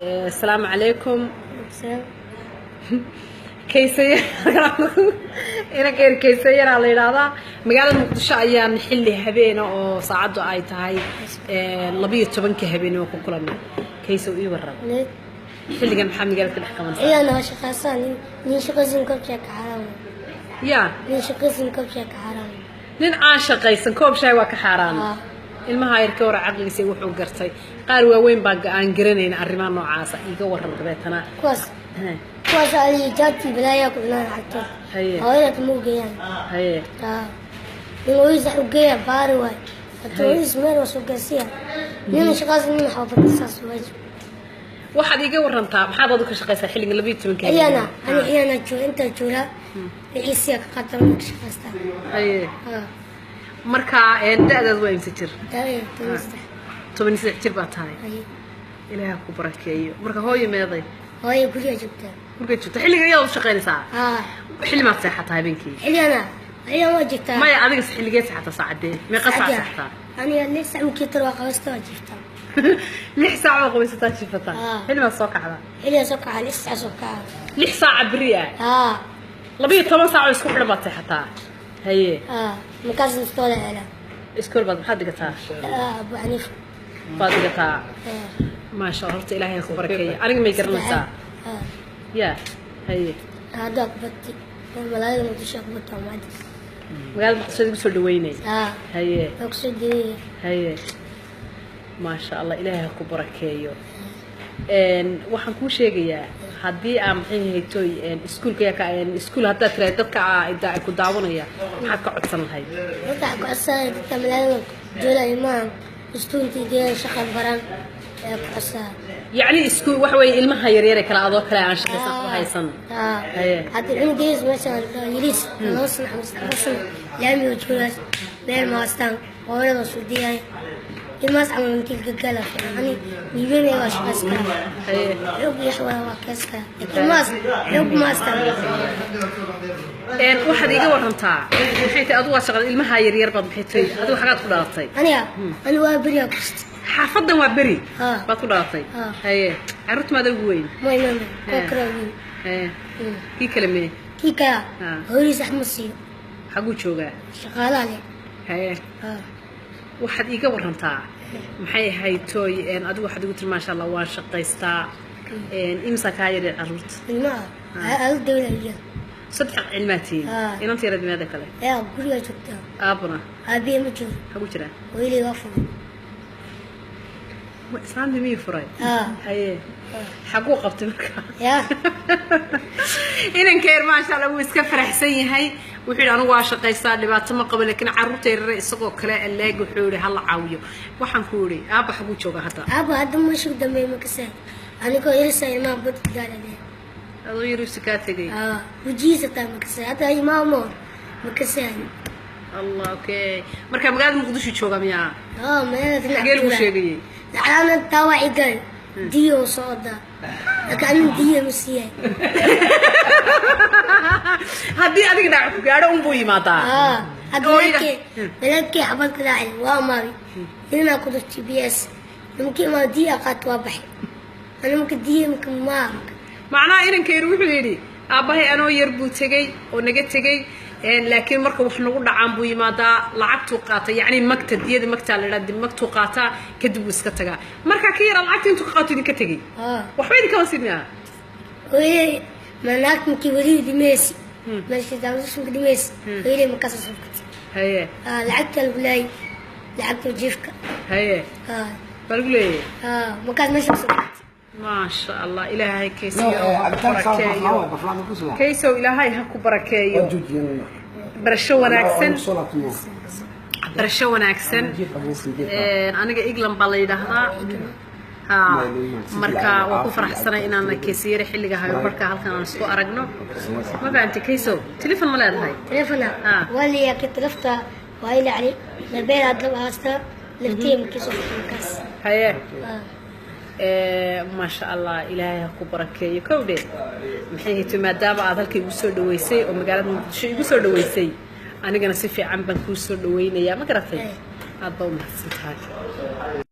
Asalaamu calaykum. Kaysaya inanka yar, Kaysayaraa la yidhaahdaa. Magaalada Muqdisho ayaan xilli habeena oo saacaddu ay tahay 12-ka habeenimo ku kulanay. Kaysow, ii waran, xilligan maxaa magaalada ka dhex qabanaysaa? Iyana waa shaqaysan. Nin shaqaysan koob shaah ka xaraam. Ya. Nin shaqaysan koob shaah ka xaraam. Nin aan shaqaysan koob shaay waa ka xaaraan. Ilmaha yarka hore caqligiisa wuxuu gartay, qaar waaweyn baa aan garanayn arrimaha noocaasa. Iiga waran dabeetana. Kuwaas ali jaati balaayaa ku cunaan lacagtood. Hooyada ma geeyaan. Nin hooyadiis wax u geeya baari waay. Hata hooyadiis meel waa soo gaarsiiya. Nin shaqaysan, nin waxba saas waajib. Waxaad iiga warantaa, maxaad adu ka shaqaysaa xilligan 12-ka? Iyana ani iyana jooga intaa joogaa wixiisiya ka qaatan ka shaqaystaa. Marka da-daad waa imse jir? Daaya 13. 13 jir baa tahay. Ilaaha ku barakeeyo. Marka hooyo meeday? Hooyo guriga joogtaa. Guriga joogta. Xilligan ayaad u shaqaynaysaa? Haa. Xilli maad seexataa habeenkii? Xilligana waa jirtaa. Maya, adiga xilligee seexataa? Saacadee, meeqa saac seexataa? Aniga 6 saac markii tar waa qabasta, waa jirtaa. 6 saac waa qabaysataa, jiifataa? Haa. Xilli maad soo kacdaa? Xilliga soo kaca 6 saac soo kaca. 6 saaca beri ah? Haa. 12 saac oo isku xidhan baad seexataa, haye. Haa, markaas iskoola helaa. Iskool baad maxaad dhigataa? Abu Xaniifa. Baad dhigataa? Haa. Maasha Allah, horta Ilaahay ha ku barakeeyo. Aniga may garanaysaa? Haa. Ya, haye. Haddaa ku bati magaalada Muqdisho ku bataa maanta. Magaalada Muqdisho igu soo dhaweynay. Haa. Haye. Waa kusoo dhaweeya. Haye, maasha Allah, Ilaahay ha ku barakeeyo. Waxaan kuu sheegayaa, haddii aa maxay haytoy iskuulka yaa ka iskuul haddaad tiraahdo, dadka aa ku daawanaya maxaad ka codsan lahayd? Waxaa ku codsanaya dadka magaalada jooga ilmahan iskuulkii geeya, shaqa baran ee ku codsanaya. Yacni iskuul waxa weeye ilmaha yaryar ee kale adoo kale aan shaqaysan ku haysan. Haa. Haye. Hadda cunugeys meeshaan yariis 2 sano ama 3 sano laamiga joogaas, meel ma haystaan, hooyada soo diyaay ilmahaas camal intii gagala fiican. Ani miibanaya waa shaqaysan karaa. Xoog iyo wax waa kees karaa, laakiin ilmahaas xoog ma haystaan. Waxaad iiga warantaa, maxay tahay adigu waa shaqada ilmaha yaryar baad, maxay tahay adigu xagaad ku dhalatay? Aniga ani waa beriyaa kasta. Xaafadan waa beri? Haa. Baad ku dhalatay? Haa. Haye, carruurta maada ugu weyn? May, kuwa kale weyn. Haye, kii kale mee? Kii kala Haa. hooyadiis wax ma siiyo. Xaguu joogaa? Shaqaalaha leh. Haye. Haa. Waxaad iiga warantaa, maxay ahayd tooy, adigu waxaad igu tiri maasha Allah waan shaqaystaa. Imisa kaa yaryar carruurta? Ilmaha ala dawla. Saddex cilmaa tihiin? Haa. Inanta yareed meeda kale? Ayaa guriga joogtaa. Aabuna? Aabiye ma joogo. Xaguu jiraa? Hooyadey waa furay. Islaantii miyuu furay? Haa. Haye, xaguu qabtay marka? Yaa. Inanka yar maasha Allah wuu iska faraxsan yahay. Wuxuu yidhi anigu waa shaqaystaa, dhibaato ma qabo, laakiin carruurta yarare isagoo kale leeg wuxuu yidhi hala caawiyo. Waxaan ku yidhi, aabba xaguu jooga hadda? Aaba hadda meesha ugu dambeeya ma kasaan, anigoo yarisa ilmaha bad gaalade. Adoo yaruusi kaa tegay? Haa, wejihiisa taa ma kasaan, hadda imaamo ma kasaan. Allah, okay. Marka magaalada Muqdisho jooga miyaa? Haa, magaalada. Xagee lagu sheegayay? Lacagna taa igal diyo socda, laakiin aniga diyo ma siiyay. Haddii adiga dhaawac ku gaadho unbuu yimaadaa? Haa, hadda. Oo walaalkii xabad ka dhacay waa maari ninaa ku dhuftay BS. Nimankii imaa diya qaat waa baxay, ana marka diyo marka ma Macnaha inanka yar wuxuu yidhi aabbahay anoo yar buu tegey oo naga tegey, laakiin marka wax nagu dhacaan buu yimaadaa, lacagtuu qaata, yacni magta, diyada magtaa la idhaha, magtuu qaataa, kadib wuu iska tagaa. Marka ka yaraa lacagta intuu ka qaato idinka tegey. Haa. Waxba idinkama siinaa? Hooyadey ma naagta markii weliga dhimaysi meesha daawashanka dhimaysi, hooyadey markaasa soo fatay. Haye. Haa, lacagta lagu laayay, lacagta jiifka. Haye. Haa. Baa lagu leeyahay. Haa, markaas meesha soo fatay. Maasha Allah, Ilaahay Kaysow ha ku barakeeyo. Kaysow, Ilaahay ha ku barakeeyo. Barasho wanaagsan, barasho wanaagsan. Aniga England baa la yidhaahdaa. Ha, marka waa ku faraxsanay inaan Kaysiyare xilliga hayo barka halkan aan isku aragno. Ma fahamtay Kaysow? Telefon ma leedahay? Telefona. Ah. Waa leeyahay ka telefta waa ila cali mobile hadda haasta laftiya markii soo fatay markaas. Haye. Haa. Maasha Allah, Ilaahay ha ku barakeeyo. Kowdhe, maxay hayto, maadaama aad halka igu soo dhaweysay oo magaalada Muqdisho igu soo dhaweysay, anigana si fiican baan kuu soo dhaweynayaa. Ma garatay? Aad baa u mahadsan tahay.